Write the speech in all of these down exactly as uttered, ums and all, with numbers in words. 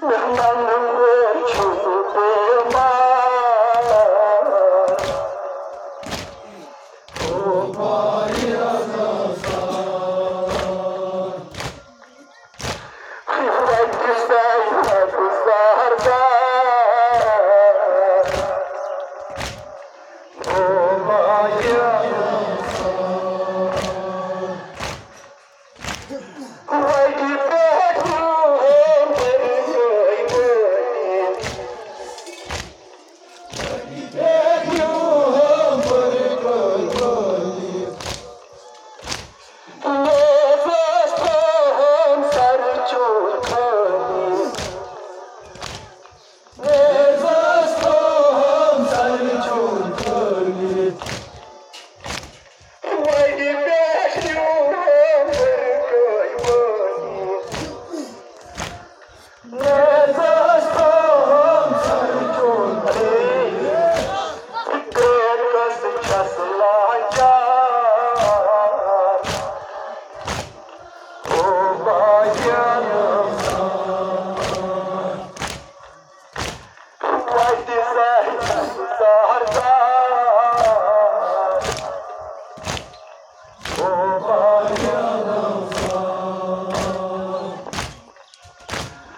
مہمان مےٚ چھُ بیمار۔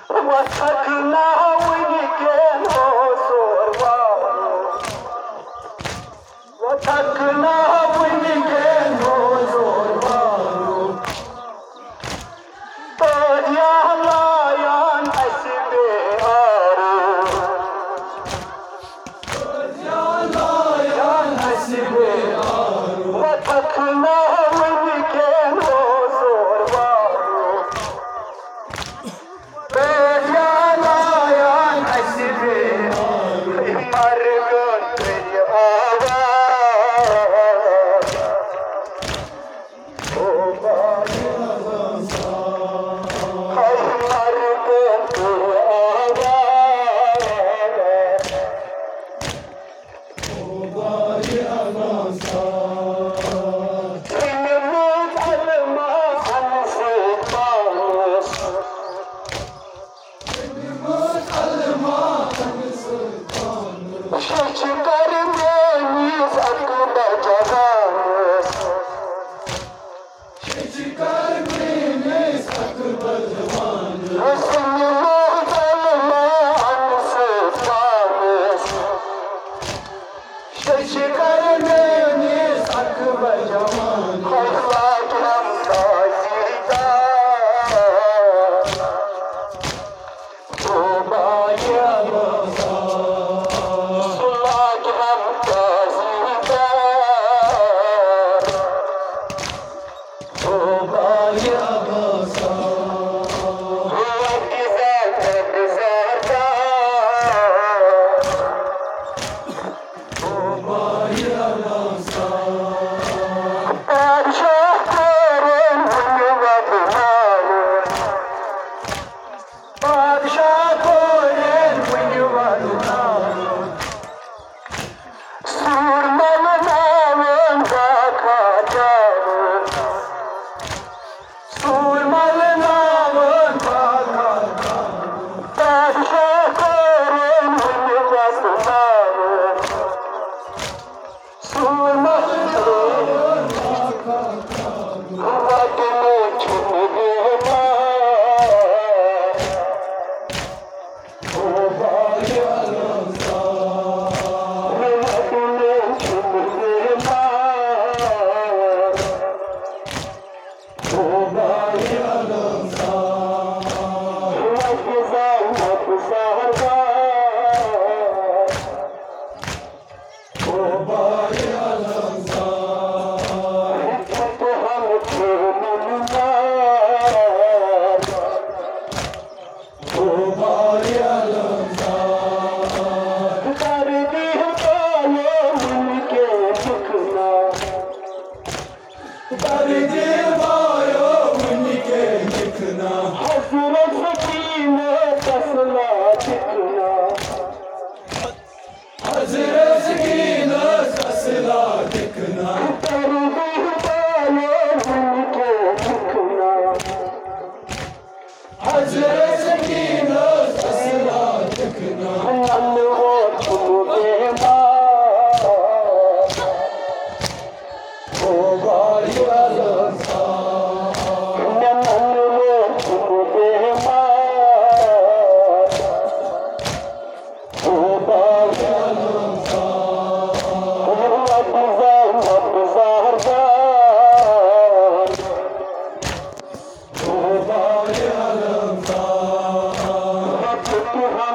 وَتھکھ نہ وٕنہِ کینٛہہ اوس اور وارُن۔ وَتھکھ نہ وٕنہِ کینٛہہ اوس اور وارُن۔ تہٕ یا لایان اَسہِ بے آرو۔ وَتھکھ نہ وٕنہِ کینٛہہ اوس اور وارُن۔ تہٕ یا لایان اَسہِ بے مرگن کٔرۍ آواز۔ شیٚچھ کر میٲنِس اکبر جوانس۔ شیٚچھ کر میٲنِس اکبر جوانس۔ حسن محتل ما انس پانس۔ شیٚچھ کر میٲنِس اکبر جوانس۔ خۄش لاگہِ ہم تازی دار۔ بادشاہ کورٮ۪ن وٕنہِ وَنناوُن۔ سوٗر مَلناوُن باقا جاوُن۔ سوٗر مَلناوُن باقا جاوُن۔ بادشاہ کورٮ۪ن وٕنہِ وَنناوُن۔ حضرت سکینہ تسلا دکھنا۔ حضرت سکینہ تسلا دکھنا۔ درد بالو دل کے دکھنا۔ Tuhan